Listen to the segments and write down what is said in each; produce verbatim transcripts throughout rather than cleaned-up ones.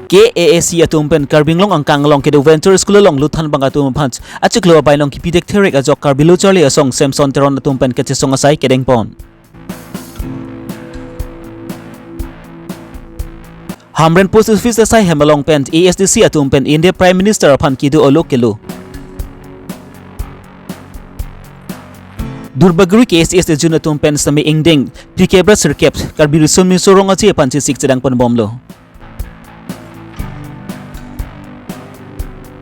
K A A C atum pen Karbi Anglong angkang along kedo Venture School along luthan abang atum aphan achiklo abainong kipi thekthe ajok Karbi Lo Charli Asong Samson Teron atum pen kachesong asai kedengpon. Hamren Post Office asai hem along pen A S D C atum pen India Prime Minister aphan kedo olok kelo. Duarbagori K S A student atum pen sitame ingdeng phlikep ra sirkep Karbi Riso Nimso Rong Aje aphan chesik chedang ponbomlo.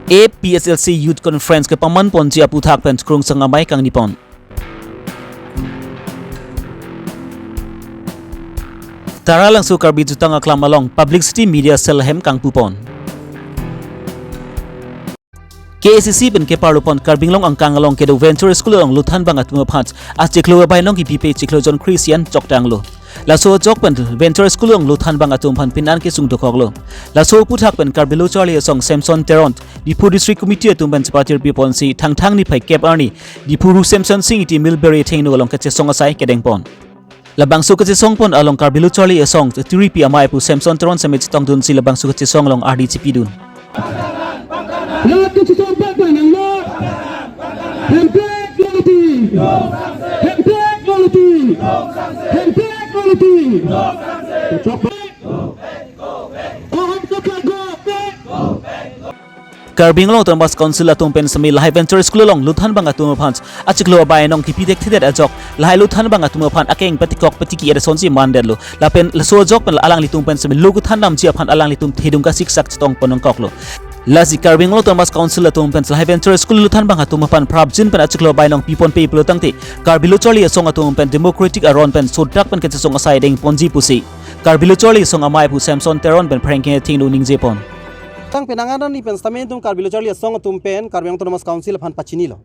A P H L C Youth Conference kepaman ponji aphuthak pen Krungsang Amei kangnipon. Taralangso Karbi Jutang Aklam along Publicity Media Cell hem kangpupon. K A A C pen keparlopon Karbi Anglong angkang along kedo Venture School along luthan abang atum aphan achiklo abainong kipipe chiklo jon Christian choktanglo. Laso ajok pen Venture School along luthan abang atum aphan pinan kesung dokoklo. Laso aphuthak pen Karbi Lo Charli Asong Samson Teron, Diphu District Committee atum pen chepatir piponsi Thangthang niphai kep arni Diphu Ru Semsonsing Ingti Millberry athengno along kachesong asai kedengpon. Labangso kachesongpon along Karbi Lo Charli Asong tiripi amei aphu Samson Teron sitame chetongdunsi labangso kachesong along ardi chipidun. Rat kachesong abang nanglo. Hemprek quality. Hemprek quality. Hemprek quality. Chok. Oh, hum sabka go back. Karbi Anglong Autonomous Council atum pen sitame lahai Venture School along luthan abang atum aphan achiklo abainong kipi thekthedet ajok lahai luthan abang atum aphan akeng patikok patiki ere sonsi mandetlo. Lapen laso ajok pen alanglitum pen sitame lo kethan damji aphan alanglitum thedung kasiksak chetongpon nangkoklo. Lasi Karbi Anglong Autonomous Council atum pen lahai Venture School luthan abang atum aphan prapjin pen achiklo abainong piponpe pulo tangte Karbi Lo Charli Asong atum pen democratic aron pen sodrak pen kachesong asai dengponji pusi Karbi Lo Charli Asong amei aphu Samson Teron pen pherangke athengno ningjepon. Tang penang anani pen sitame itum Karbi Lo Charli Asong atum pen Karbi Anglong Autonomous Council aphan pachinilo.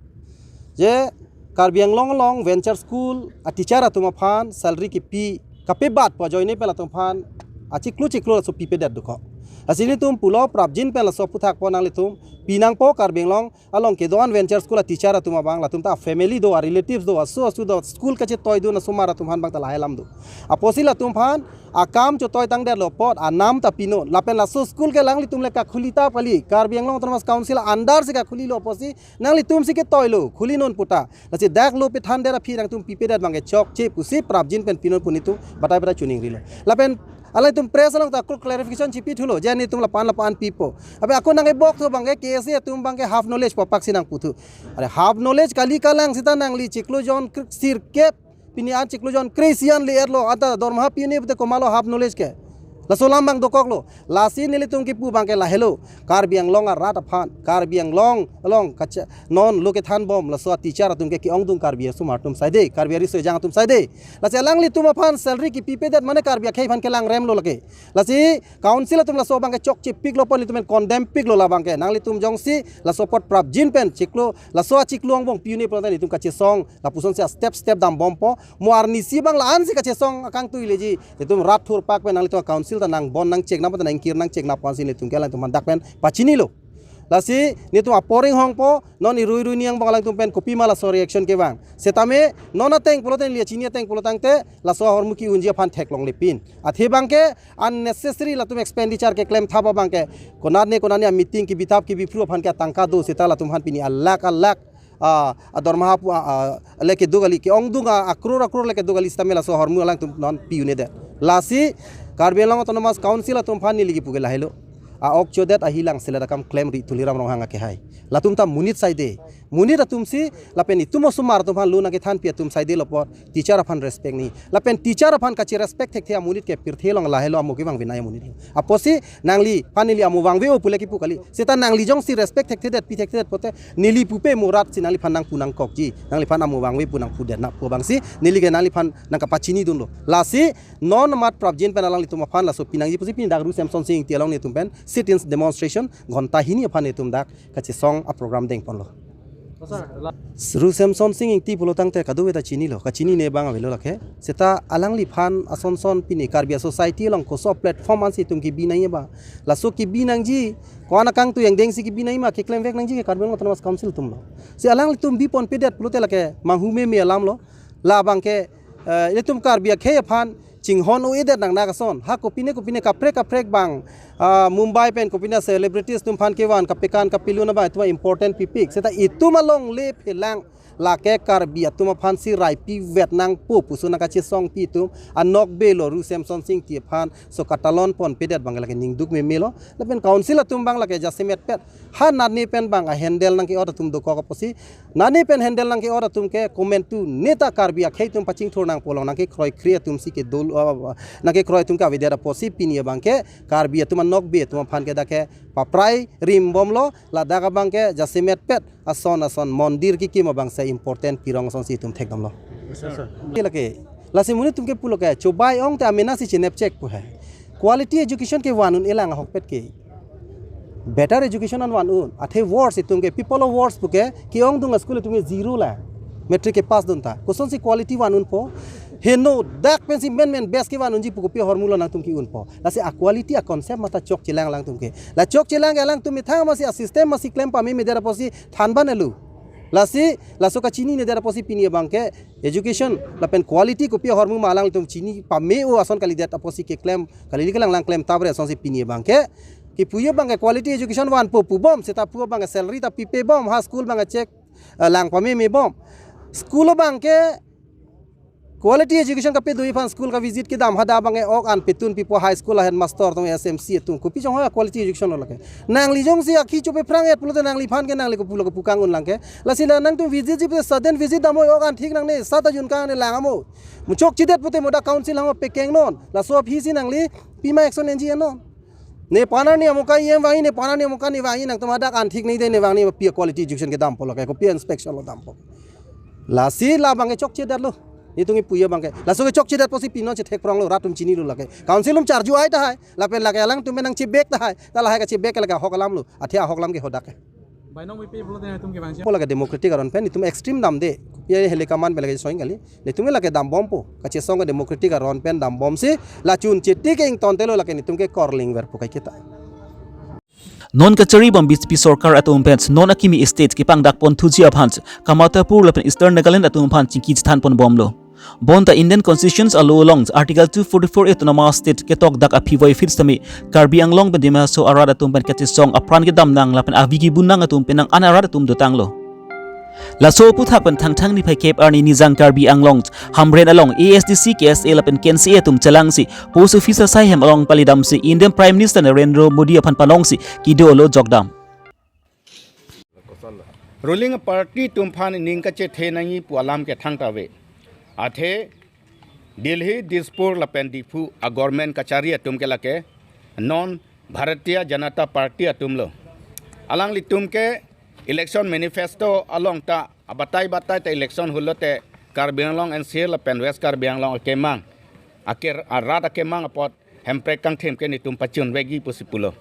Je Karbi Anglong along Venture School a teacher atum aphan salary kipi kapebat pu ajoine pen latum aphan achiklo chiklo laso pipedet dokok. Lasi nelitum pulo prapjin pen laso aphuthak pen nanglitum pinangpo Karbi Anglong along kedo-an Venture School a teacher atum abang latum ta family do, a relatives do, aso aso do, school kachetoidun asomar atum aphan abang ta lahai alam do. Apotsi latum aphan akam chetoitangdetlo apot anam ta pinon. Lapen laso school ke alanglitum le kakhuli ta kali, Karbi Anglong Autonomous Council under si kakhulilo apotsi nanglitum si ketoilo, khulinon puta. Lasi dak lo pethandet aphi nangtum pipedet abangke chokche pusi prapjin pen pinon pu nelitum batai batai chuning rilo. Lapen alangtum press along ta akur clarification chipi thulo, je nelitum lapu-an lapu-an pipo. Abe ako nang ebok thu abangke K S A atum abangke half knowledge pu apak si nangputhu. Are half knowledge kali kalang sita nangli chiklo jon kr-, sirkep pini an chiklo jon Christian le-etlo, anta dormaha pi-un-e pute komatlo half knowledge ke. Laso alam abang dokoklo. Lasi nelitum kipu abangke lahelo. Karbi Anglong arat aphan, Karbi Anglong along kacha non lo kethanbom laso a teacher atum ke ke-ongdung Karbi asomar atum saide, Karbi ariso ejang atum saide. Lasi alanglitum aphan salary kipipedet mane Karbi akhei aphan kelangremlo lake. Lasi council atum laso abangke chokchepiklo pu nelitum pen condemn piklo labangke. Nanglitum jongsi laso apot prapjin pen chiklo, laso achiklo angbong pi-un-e pulote nelitum kachesong lapusonsi a step step dambompo. Mo arnisi abang la-ansi kachesong akangtui leji. Nelitum rat thurpak pen nanglitum council ta nangbon nangcheknap ta nangkir nangcheknap aphansi nelitum ke alangtum aphan dak pen pachinilo. Lasi nelitum apor inghongpo, non irui irui niang abang alangtum pen kopima laso reaction kevang. Setame non ateng pulote neli chini ateng pulo tangte laso ahormu ke-unji aphan theklonglepin. Athe abangke unnecessary latum expenditure keklem thap abangke. Konatne konatne a meeting kebithap kebiphru aphan ke atangka do seta latum aphan pini alak alak a, a dormaha pu, a, a, le kedo kali, ke-ongdung a, a crore a crore le kedo kali sitame laso ahormu alangtum non pi-un-edet. Lasi Karbi Anglong Autonomous Council atum aphan neli kipu ke lahelo. A-ok chodet ahilang selet akam klemri Tuliram Ronghang akehai. Latum ta monit saide. Monit atumsi lapen itum osomar atum aphan lo nangkethanpi atum saidelo apot teacher aphan respect nangji. Lapen teacher aphan kachi-respect thekthe amonit ke pirthe along lahelo amo kevangve nai amonit. Apotsi nangliphan neli amo vangve-o pule kipu kali. Seta nangli jongsi respect thekthedet pi thekthedet pulote neli pupe mo rat si nangliphan nangpu nangkokji. Nangliphan amo vangve pu nangpudet na pu abangsi neli ke nangliphan nangkapachinidunlo. Lasi non amat prapjin pen alanglitum aphan laso pinangji pusi pini dak Ru Semsonsing Ingti along nelitum pen sit-in demonstration ghonta hini aphan nelitum dak kachesong a program dengponlo. Ru Semsonsing Ingti pulo tangte kadokave ta chinilo, kachinine abang avelo lake. Seta alangliphan asonson pini Karbi a society along koso platform ansi itum kebi nangji ba. Laso kebi nangji, ko-an akangtui angdengsi kebi nangji ma keklemvek nangji ke Karbi Anglong Autonomous Council atumlo. Si alanglitum biponpedet pulote lake manghu meme alamlo. Labangke, eh, itum Karbi akhei aphan chinghon-o-edet nang nakason. Ha kopine kopine kaprek kaprek abang, ah, Mumbai pen kopine celebrities atum aphan kevan kapekan kapilun abang itum important pipik. Seta itum alongle phelang lake Karbi atum aphansi raipi vet nangpo pusi nangkachesongpi atum anokbe lo Ru Semson Sing Ingti aphan so katalon ponpedet abang lake ningduk memelo. Lapen council atum abang lake jasemet pet ha nane pen abang a-handle nangke-ot atum dokok apotsi, nane pen handle nangke-ot atum ke komantu neta Karbi akhei atum pachingthur nangpo, along nangkekroikre atum si kedolo, ah, nangkekroi atum ke avedet apotsi pini abang ke Karbi atum anokbe atum aphan ke dak ke paprai rimbomlo, ladak abang ke jasemet pet ason ason mondir kekim abang si important pirong asonsi itum thekdamlo. Yes, sir. Ke lake, lasi monit atum ke pulo ke, chobai ong te amena si chinep chek pu hai. Quality education kevan un-elang ahokpet ke. Better education an van un. Athe worst itum ke, people of worst pu ke, ke-ongdung a-school itum ke zero la. Matric kepass dun ta. Kosonsi quality van unpo. Heno dak pensi menmen best kevan unji pu kopi ahormu lo nangtum ke-unpo. Lasi a-quality a-concept mata chokchelang alangtum ke. La chokchelang ke alangtum methang masi a-system masi klem pamemedet apotsi thanban elu. Lasi laso kachininedet apotsi pini abang ke education lapen quality kopi ahormu ma alangtum chini pame-o ason kalidet apotsi keklem kali kelang lang klem tabre asonsi pini abang ke. Kipu abang ke quality education vanpo pubom seta pu abang ke salary ta pipebom, ha school abang ke chek, eh, lang pamemebom. School abang ke quality education kapedoji aphan school ka-visit kedam, hadak abang ke ok an petun pipo, high school a-headmaster atum, S M C atum. Kopi chonghoi quality education lo lake. Nangli jongsi akhi chope phrang-et pulote nangliphan ke nangli kopulo kopu kang-un lang ke. Lasi la nangtum visit ji pute sudden visit dampo, ok an thik nangne, sat ajun kang ne lang amo. Mo chokchedet pute mo dak council hang pekeng non. Laso aphisi nangli pima action enji non. Ne panar ne amuka iem vangji, ne panar ne amuka ne vangji, nangtum hadak an thik nede ne vangji, pi quality education kedampo lake, kopi inspection lo dampo. Lasi la abang ke chokchedet lo. Netum kipu abang ke. Laso ke chokchedet apotsi pinon chethek phronglo, rat atum chinilo lake. Council atum charju ai tahai. Lapen lake alangtum nangchebek tahai. Ta lahai kachebek lake ahok alam lo. Athe ahok alam ke hadak ke. Bainong B P pulote netum kevangji. Pulo ke democratic aron pen itum extreme damde. Kopi ahele kaman pen lake soi kali. Netum ke lake dambompo. Kachesong ke democratic aron pen dambomsi. La chun chiti ke ingtontelo lake netum ke korling verpo kaiketa. Non kacharibom B J P sorkar atum pen non akimi state kepangdak ponthuji aphan Kamatapur lapen Eastern Nagaland atum aphan chingki chethan ponbomlo. Bonta Indian Constitution along Article two forty-four A Autonomous State ketokdak aphi voiphit sitame Karbi Anglong pen Dima Hasao arat atum pen kachesong apran kedam nang lapen avi kebun nang atum penang an arat atum dotanglo. Laso aphuthak pen Thangthang niphai kep arni Nijang Karbi Anglong Hamren along A S D C, K S A lapen K N C A atum chelangsi post office asai hem along palidamsi Indian Prime Minister Narendra Modi aphan panongsi kedo-lo jokdam. Ruling party atum aphan ning kachethe nangji pu alam ke thangta ave. Athe Delhi, Dispur lapen Diphu a-government kachari atum ke lake non Bharatiya Janata Party atum lo. Alanglitum ke election manifesto along ta abatai batai ta election hulote Karbi Anglong N C Hills lapen West Karbi Anglong akemang, aker arat akemang apot hemprek kangthim ke netum pachun vekji pusi pulo.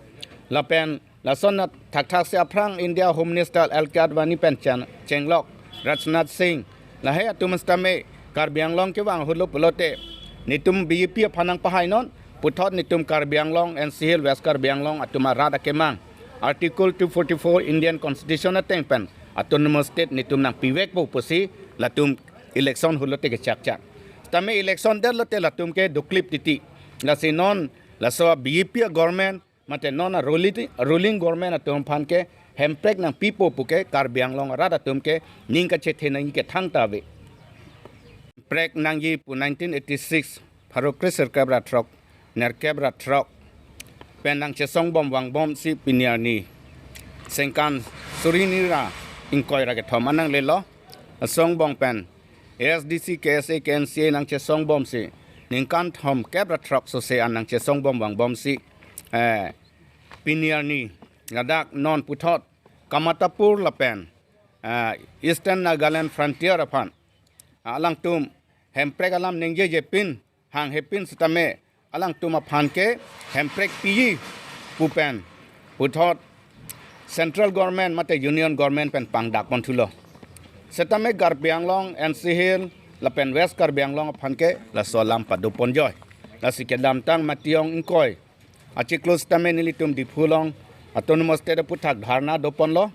Lapen lason na thakthak si aphrang India Home Minister L K Advani pen chen chenglok Rajnath Singh lahai atum sitame Karbi Anglong kevang hulo pulote netum B J P aphan nangpahai non puthot netum Karbi Anglong N C Hills West Karbi Anglong atum arat akemang Article two forty-four Indian Constitution ateng pen Autonomous State netum nangpivekpo pusi latum election hulote kechakchak. Sitame election detlote latum ke doklip titi. Lasi non laso B J P a-government mate non a-ruling, ruling government atum aphan ke hemprek nangpipo puke Karbi Anglong arat atum ke ning kachethe nangji ke thangta ave. Hemprek nangji pu nineteen eighty-six, pharo kre sirkep ra throk, nerkep ra throk pen nangchesongbom vangbomsi pini arni sengkan suri hini ra ingkoi ra kethom an nanglelo. Asongbong pen A S D C, K S A, K N C A nangchesongbomsi ningkan thomkep ra throk sose an nangchesongbom vangbomsi, eh, pini arni ladak non puthot Kamatapur lapen, eh, Eastern Nagaland frontier aphan alangtum hemprek alam ningjejepin hanghepin sitame alangtum aphan ke hemprek piji pu pen puthot central government mate union government pen pangdak ponthulo. Sitame Karbi Anglong, N C Hills lapen West Karbi Anglong aphan ke laso alam pado ponjoi. Lasi kedamtang Matijong ingkoi achiklo sitame nelitum Diphu along Autonomous State aphuthak dharna doponlo.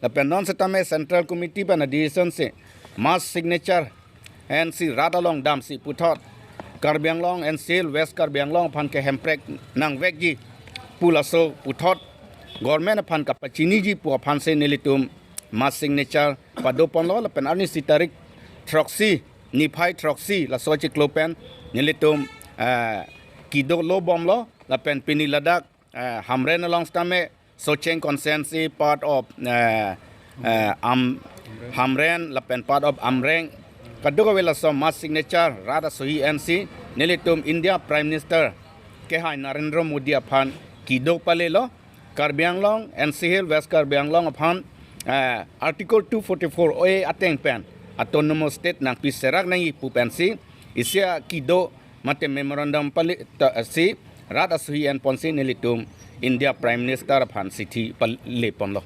Lapen non sitame Central Committee pen a-decision si mass signature ensi rat along damsi puthot Karbi Anglong N C Hills, West Karbi Anglong aphan ke hemprek nangvekji pu laso puthot government aphan kapachiniji pu aphansi nelitum mass signature padoponlo lapen arnisi tarik throksi, niphai throksi laso achiklo pen nelitum, eh, kedo lo bomlo lapen pini ladak, eh, Hamren along sitame Socheng constituency part of, eh, eh, Am-, Hamren lapen part of Amreng kadokave laso mass signature rat asohi ensi nelitum India Prime Minister kehai Narendra Modi aphan kedo palelo. Karbi Anglong, N C Hills, West Karbi Anglong aphan, eh, Article two forty-four A ateng pen Autonomous State nangpiserak nangji pu pensi isi akedo mate memorandum pale ta si rat asohi enponsi nelitum India Prime Minister aphan chithi paleponlo.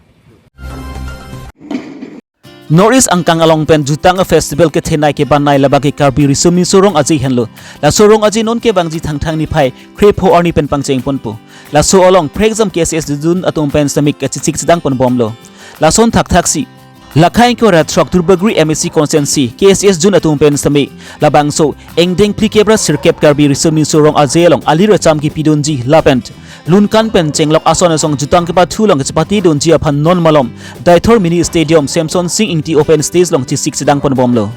North East angkang along pen jutang a-festival kethenei kebanai labangke Karbi Riso Nimso Rong Aje henlo. Laso Rong Aje non kevangji Thangthang niphai krepho arni pen pangchengponpo. Laso along prekjam K S S dun atum pen sitame kachesik chedangponbomlo. Lason thakthaksi Lakhain kora throk Duarbagori M A C constituency K S S dun atum pen sitame labangso ingdeng phlikep ra sirkep Karbi Riso Nimso Rong Aje along alir acham kepidunji lapen lunkan pen chenglok ason asong jutang kepathu along kachepatedunji aphan non malom Deithor Mini Stadium Semson Sing Ingti Open Stage along chesik chedangponbomlo.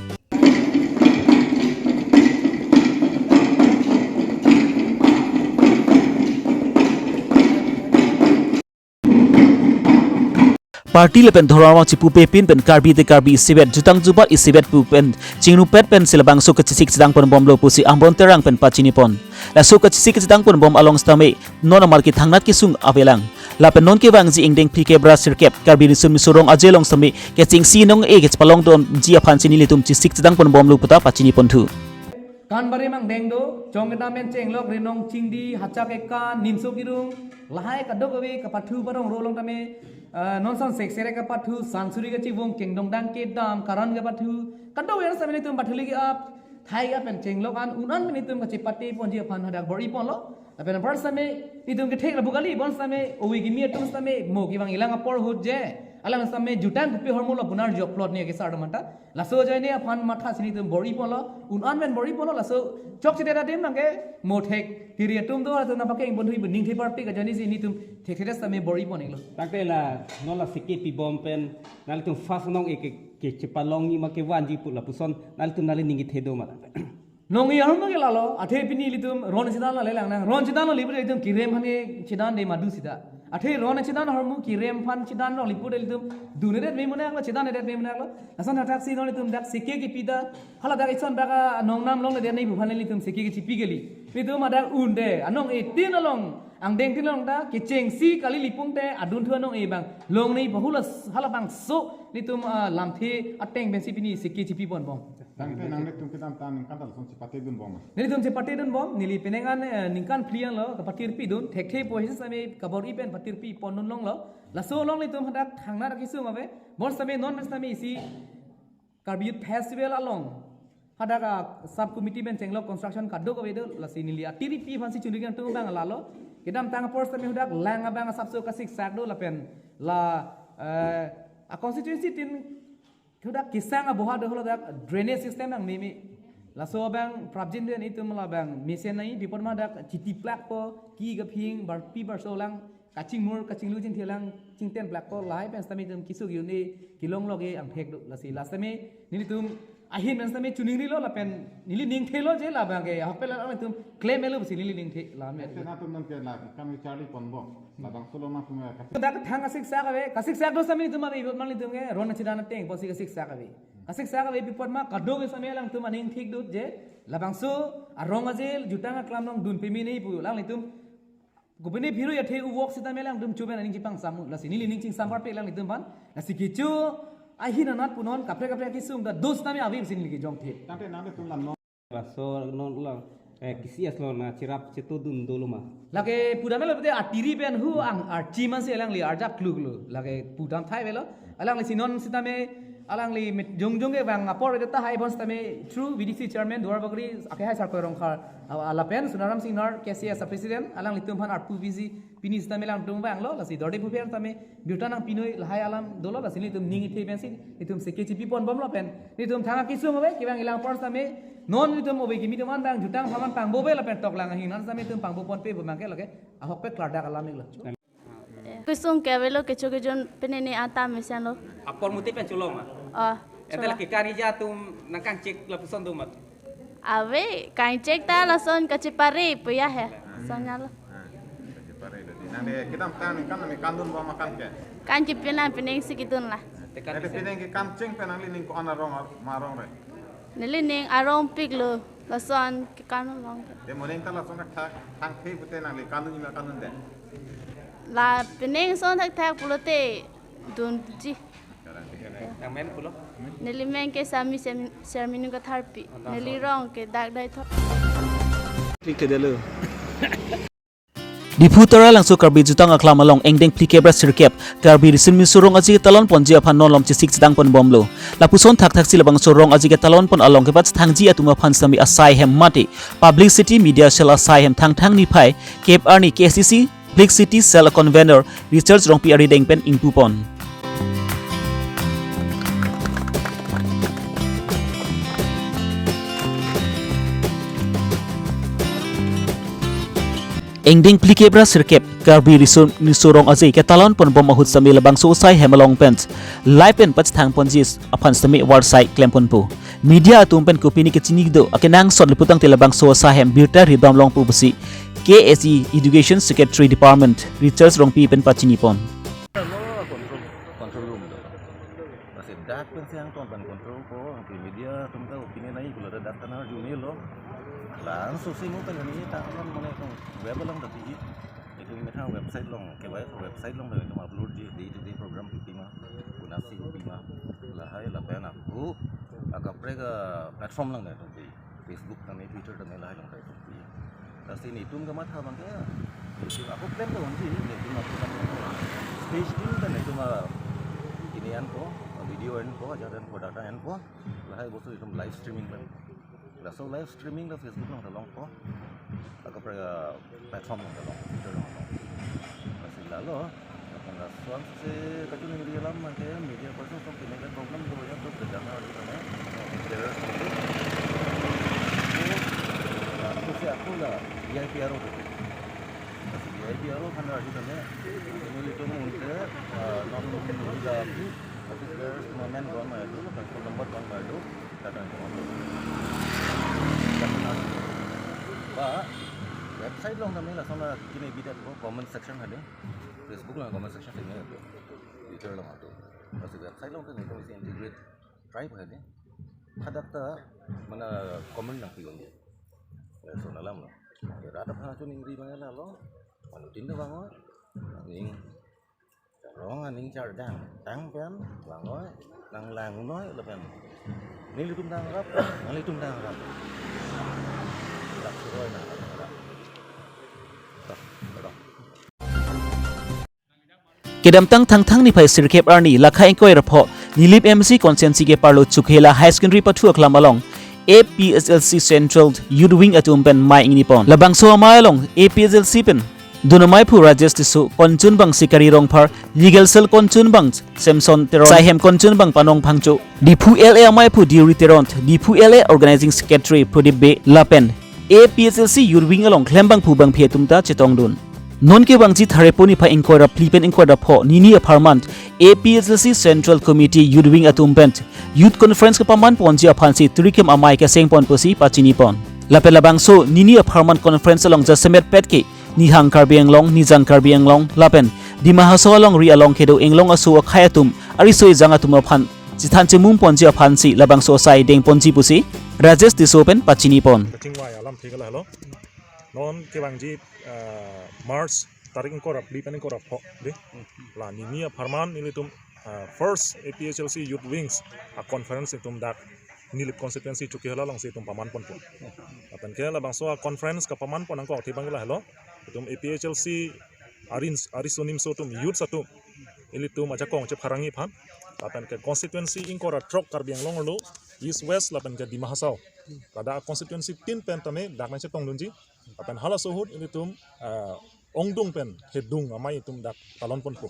Party lapen dhorom chipupepin pen Karbi te Karbi isivet, jutang jubat isivet pu pen chingrupet pensi labangso kachesik chedangponbomlo pusi Amron Terang pen pachinipon. Laso kachesik chedangponbom along sitame non amar kethangnat kesung avelang. Lapen non kevangji ingdeng phlikep ra sirkep Karbi Riso Nimso Rong Aje along sitame kechengsi nong-e kachepalongdunji aphansi nelitum chesik chedangponbomlo puta pachiniponthu. Kanbari mangdeng do, chong kedam pen chenglok, rinong chingdi, hachak ekan, nimso kirung, lahai kadokave kapathu parong ro along tame, eh, non son seksere kapathu, sangsuri kachivung, kengdong dang kedam, karan kapathu, kadokave sitame nelitum pathu lagi ap, thai ap pen chenglok an, un an pen nelitum kachepateponji aphan hadak bor-iponlo, lapen apar sitame, nelitum kethek lapu kali, bon sitame, ovi kimi atum sitame, mo kevang ilang apor ahut je, alang sitame, jutang kopi ahormu lo punar jok plot ni kesar do manta, laso ajoine aphan matha si nelitum bor-iponlo, un an pen bor-iponlo, laso chokchedet adim nangke mo thek tiri atum do, atum nangpakeng ponthu ibu ningthe parpik ajoine si nelitum thekthe sitame bor-ipon-iklo. Tangte la non la siki pibom pen nanglitum first nong-e ke, kechepalongji ma kevanji pu lapuson nanglitum nangli ning kethe do ma? Nong-e ahormu ke lalo, athe pini ilitum ron chedan lale lang nang. Ron chedan lo libre ilitum kirem aphan ke chedan de madu sida. Athe ron chedan ahormu kirem aphan chedan lo lipu de ilitum dunredet me munak lo, chedan redet me munak lo. Lason thakthaksi non ilitum dak seke kepi ta, hala dak ison dak anong nam longle de nei bu aphan ilitum seke kechipi kali. Ilitum adak un de, anong-e tin along, angdeng tin along ta, kechengsi kali lipung te, adunthu anong-e abang. Longnei bahula s-, halabangso, ilitum, ah, lamthe ateng pensi pini seke chipiponbom. Tangte nanglitum kedamtang ningkan ta lason chepatedunbom ma? Nelitum chepatedunbom, neli penang an, eh, ningkan phli anlo, kapatirpidun, thekthe po hisi sitame kabor-i pen patirpipondun longlo. Laso along nelitum hadak thangnat akesung ave, bon sitame non pen sitame isi Karbi Youth Festival along hadak a sub committee pen chenglok construction kadokave do, lasi neli atiripi aphansi chunri kangtung abang lalo. Kedamtang apor sitame hadak lang abang asapso kasiksak do lapen la, eh, a constituency tin Hudak kesang aboha do holo dak drainage system nang meme. Laso abang prapjin den itum labang mesen nai bipor ma dak chitiplak po ki kaphing barpi barso lang kachingmur kachinglu chingthelang chingtenplak po lahai pen sitame itum kisu ki-un-e kilong loge angthek do lasi. Last time nelitum ahin pen sitame chuningrilo lapen neli ningthelo je labang ke ahok pen lang itum claim elo pusi neli ningthe la me. Ese na tum nang ke la kami charli ponbom. Labangso lo nang tum ya kasi. Dak thang kasiksak ave, kasiksak do sitame itum ave ibot mang itum ke ron chedan ateng pusi kasiksak ave. Kasiksak ave bipor ma kadokave sitame alangtum aning thik dut je labangso arong aje jutang aklam nangdun peme nai pu alanglitum kopine phirui athe uvok sitame alangtum chuben aning chipangsamu. Lasi neli ning chingsam parpe alanglitum aphan. Lasi kecho ahin anat punon kaprek kaprek kesung ta dos sitame ave pusi neli kejongthe. Tangte nangtum lam no. Laso non lang, eh, kisi aslo na chirap chetodun dolo ma. Lake pudam lo pute atiri pen hu ang archi man si alangli arjap kluk lo. Lake pudam thai velo. Alangli si non sitame Alangli mit jongjong ke bang apor ete tahai bon sitame through B D C chairman Duarbagori akehai Sarkoi Rongkhar, ah, lapen Sunaram Singnar K C S president alanglitum aphan arpu busy pini sitame alangtum vanglo, lasi dorde phupen sitame birta nangpi noi lahai alam dolo, lasi nelitum ning ithe pensi nelitum seke chipi ponbomlo pen nelitum thang akesung ave, kevang ilang apor sitame non nelitum ove kimi teman bang jutang apharman pangbo ave lapen toklang ahin an sitame nelitum pangbo ponpe pu abangke lake ahokpet klardak alam iklo. Kesung ke avelo, kecho kejun penene ata mesenlo. Apor muti pen chulo ma? Oh, ente chulo. Lake karija atum nangkangchek lapuson do mat? Ave, kangchek ta lason kachepare puya he. Sonyalo. Ah, kachepare lo di. Nangli kedamtang ningkan nangli kandun bom ma kan ke? Kan ke penang penang si kedun la. Tekan nangli penang ke kan cheng pen nangli ning ko-an arong ar-, ma arong re? Neli ning arongpik lo, lason kekan long. Te mo ning ta lason thakthak thangthe pute nangli kandunji ma kandunde? La penang son thakthak pulote dunji. Nang men pulo? Neli men ke Sami Sem-, Serminu Katharpi. Oh, neli rong ke Dak Daithor. Thik ke delo. Diphu Taralangso Karbi Jutang Aklam along engdeng phlikep ra sirkep Karbi Riso Nimso Rong Aje ketalon ponji aphan non malom chesik chedang ponbomlo. Lapuson thakthak si labangso rong aje ketalon pon along kepachethangji atum aphan sitame asai hem mate Publicity Media Cell asai hem Thangthang niphai kep arni K S D C Publicity Cell convener Richard Rongpi arideng pen ingpu pon. Engdeng phlikep ra sirkep Karbi Riso Nimso Rong Aje ketalon ponbom ahut sitame labangso asai hem along pen live pen pachethang ponji aphan sitame varsai klem ponpo. Media atum pen kopine kechini do akenangsot le putangte labangso asai hem birta ridam longpo pusi K S D C Education Secretary Department Richard Rongpi pen pachini pon. Control, control room do. Lasi dak pensi angton pen control ko, angti media atum ta opinion nai pulo, dak ta arjumelo. Langsung si mo pen ni ta alam mane ko web along ta pi. Itum methang website along, kevai website along ta itum upload ji, day to day program pi ma, konatsi pi ma, lahai lapen ako akaprek a platform along ta pi. Facebook tame, Twitter tame lahai along ta pi. Lasi netum kamatha abangke, netum ako plan ta unji, netum ako plan ta. Stage team ta netum a ini an ko, video an ko, ajar an ko, data an ko, lahai bostu itum live streaming ta. Laso live streaming ta Facebook along ta longpo. Akaprek a platform along ta long, Twitter along ta long. Lasi lalo, lapen lason si kachiningri alam abangke media person atum pine ke problem do ya, do beda na di sana. There is something. Aku si aku la V I P aro ke. Lasi V I P aro kan arju tame. Nelitum unte, ah, non media office bearers atum amen gon ma do, lapen phone number gon ma do. Ba, website along tame lason la kine bidat ko comment section hade. Facebook along comment section kine do. Twitter along do. Lasi website along tame isi integrate try hade. Hadak ta mana comment nangpi unji. Lason alam lo. Rata pha chu ningri mangala lo. Manu tin do bang o. Ning Rong aning chardang, tang pen, vangoi, nang langnoi lapen. Nelitum ta ngrap, nanglitum ta ngrap. Rap suroi nang rap. Toh, toh. Kedamtang Thangthang niphai sirkep arni, lakha ingkoi ra pho, Nilip M C constituency keparlo Chokihola High Secondary pathu aklam along, A P H L C Central Youth Wing atum pen amei ingni pon. Labangso amei along, A P H L C pen dun amei aphu Rajesh Tisso, konchun abang Sikari Rongphar, Legal Cell konchun abang Samson Teron, asai hem konchun abang Panong Phangcho, Diphu L A amei aphu Deuri Teron, Diphu L A Organizing Secretary Pradip Bey, lapen A P H L C Youth Wing along klembangphu bangphi atum ta chetongdun. Non kevangji Tharepon niphai ingkoi ra phli pen ingkoi ra pho nini apharman A P H L C Central Committee Youth Wing atum pen Youth Conference kepaman ponji aphansi tirikim amei keseng pon pusi pachini pon. Lapen labangso nini apharman conference along jasemet pet ke Nihang Karbi Anglong, Nijang Karbi Anglong, lapen Dima Hasao alongri along kedo Anglong aso akhei atum, ariso ejang atum aphan chethan chemum ponji aphansi labangso asai deng ponji pusi Rajesh Tisso pen pachini pon. Kachingvai alam thik lahelo. Non kevangji, ah, March tarik ingkoi ra phli pen ingkoi ra pho, de. La nini apharman nelitum, ah, first A P H L C Youth Wings a conference itum dak Nilip constituency Chokihola alongsi itum paman ponpo. Lapen ke labangso a conference kepaman pon angkok thibang lahelo. Itum A P H L C arin, ariso nimso atum youths atum ilitum ajakong chepharangji aphan. lapen ke constituency ingkoi ra throk Karbi Anglong arlo, East West lapen ke Dima Hasao. Ladak constituency tin pen tame dak nangchetongdunji. Lapen halaso ahut ilitum, ah, ongdung pen hedung amei itum dak talon ponpo.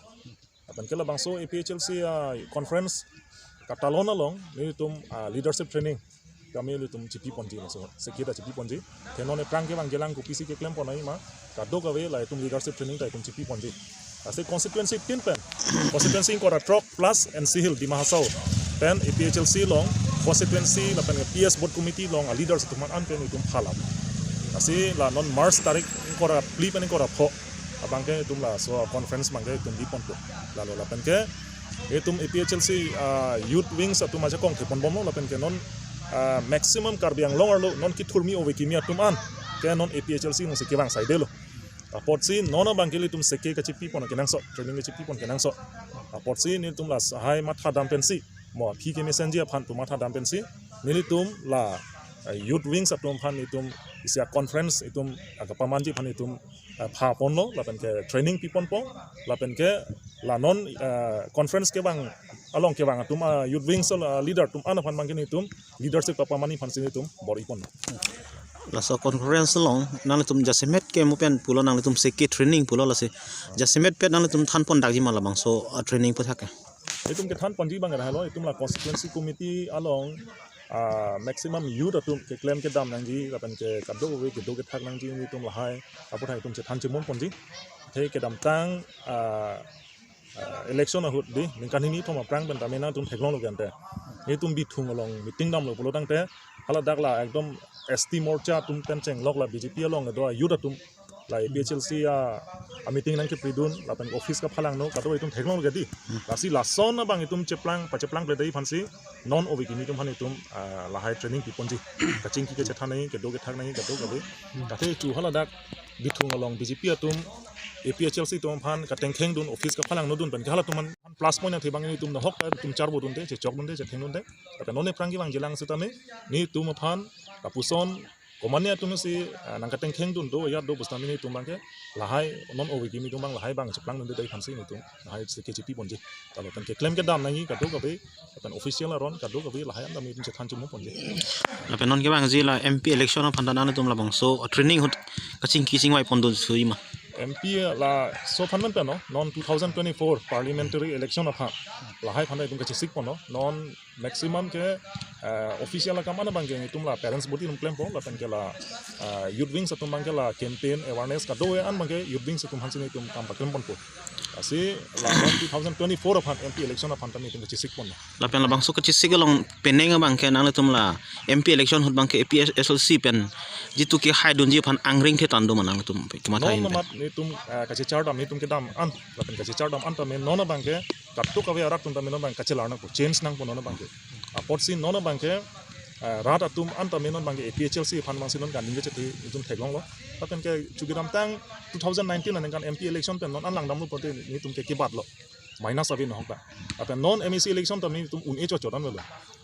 Lapen ke labangso A P H L C, ah, conference katalon along nelitum, ah, leadership training kami ilitum chipi ponji, laso seke ta chipi ponji. Te non aphrang kevang kelang kopisi keklem ponnoi ma, kadokave la itum leadership training ta itum chipi ponji. Lasi constituency tin pen, constituency ingkoi ra throk plus N C Hills Dima Hasao pen A P H L C along constituency lapen P S booth committee along a leaders atum an pen itum phalap. Lasi la non March tarik ingkoi ra phli pen ingkoi ra pho abang ke itum laso conference abang ke itum bi ponpo. Lalo lapen ke itum A P H L C, ah, youth wings atum ajakong thepon bomlo lapen ke non, ah, maximum Karbi Anglong arlo non kethurmi ove kimi atum an ke non A P H L C alongsi kevang saidelo. Apotsi non abang ke ilitum seke kachipi pon kenangsot, training kachipi pon kenangsot. Apotsi nelitum la lahai matha dam pensi, mo aphi kemesenji aphan tum matha dam pensi, nelitum la, eh, youth wings atum aphan itum isi a conference itum, ah, kapamanji aphan itum, ah, pha ponlo lapen ke training pi ponpo lapen ke la non, ah, conference kevang along kevang atum, ah, youth wings, ah, leader atum an aphan abang ke nelitum leadership papamanji aphansi nelitum bor-i pon. Laso conference along nanglitum jasemet ke mo pen pulo, nanglitum seke training pulo, lasi jasemet pen nanglitum than pondakji ma labangso, ah, training aputhak ke? Itum kethan ponji abang ke lahelo, itum la constituency committee along, ah, maximum youth atum keklem kedam nangji lapen ke kadokave kedo kethak nangji, itum lahai aputhak itum chethan chemon ponji. Athe kedamtang, ah, ah, election ahut dei, ningkan hini thom aphrang pen tame nangtum theklonglo ke ante, nelitum Bithung along meeting damlo pulo tangte, haladak la ekdom S T Morcha atum pen chenglok la B J P along kedo a youth atum la A P H L C a, a meeting nangkepridun lapen office kaphalangno, kadokave itum theklonglo ke dei. Lasi lason abang itum cheplang, pacheplang pledei aphansi non ove kimi atum aphan itum, ah, lahai training pi ponji. Kachingki kachethan nangji, kedo kethak nangji, kadokave. Athe itum haladak Bithung along B J P atum A P H L C atum aphan katengkheng dun, office kaphalangno dun pen ke halatum aphan plus point athe abang nelitum nahok ta itum charbo dunde, chechok dunde, chetheng dunde. Lapen non aphrang kevang kelang setame nelitum aphan lapuson komatne atumsi, ah, nangkatengkheng dun do, ya do pusitame nelitum abang ke lahai non ove kimi atum abang lahai abang cheplang dunde dei aphansi nelitum lahai seke chipi ponji. Lalo pen keklem kedam nangji kadokave, lapen official aron kadokave lahai an tame itum chethan chemon ponji. Lapen non kevangji la M P election aphan ta nanglitum labangso training ahut kachingki chingvai pondun suima? M P laso aphan pen no, non two thousand twenty-four parliamentary election aphan lahai aphan ta itum kachesik ponlo. Non maximum ke, eh, official akam an abang ke itum la parents body itum klempo lapen ke la, eh, youth wings atum abang ke la campaign awareness kadokave an abang ke youth wings atum aphansi itum kam paklem ponpo. Lasi la non two thousand twenty-four aphan M P election aphan tame itum kachesik ponlo. Lapen labangso kachesik along penang abang ke nanglitum la M P election ahut abang ke A P H L C pen jitu kehai dunji aphan angring the tando ma nanglitum kematha non in pen? Amat nelitum, eh, kachechar dam nelitum kedam an lapen kachechar dam an tame non abang ke kadokave arat atum tame non abang kachelar nangpo, change nangpo non abang ke. Apotsi non abang ke, eh, rat atum an tame non abang ke A P H L C aphan abangsi non kaning kachethe itum theklonglo. Lapen ke chu kedamtang two thousand nineteen aningkan M P election pen non an langdamlo pote nelitum ke kebatlo. Minus ave nahok ta. Lapen non M A C election tame nelitum un-e chochot an avelo.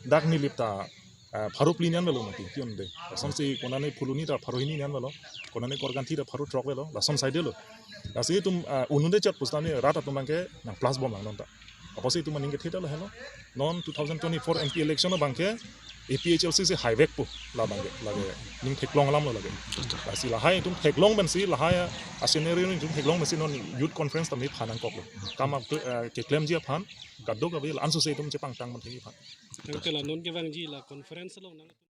Dak Nilip ta, ah, pharo phli ni an avelo mati, ti un-e. Lasonsi konane Phuloni ta pharo hini ni an avelo. Konane Korkanthi ta pharo throk avelo. Lason saidelo. Lasi itum, ah, un-e chot pusitame rat atum abang ke nang plus bom lang non ta. Apotsi itum aning kethe ta lahelo. Non two thousand twenty-four M P election abang ke A P H L C si haivekpo labang ke, lake ning theklong alamlo lake. Lasi lahai itum theklong pensi, lahai a scenario itum theklong pensi non youth conference tame pha nangkoklo. Kam ap, eh, keklemji aphan kadokave la anso se itum chepangtang man thengji aphan. Tangte la non kevangji la conference along nang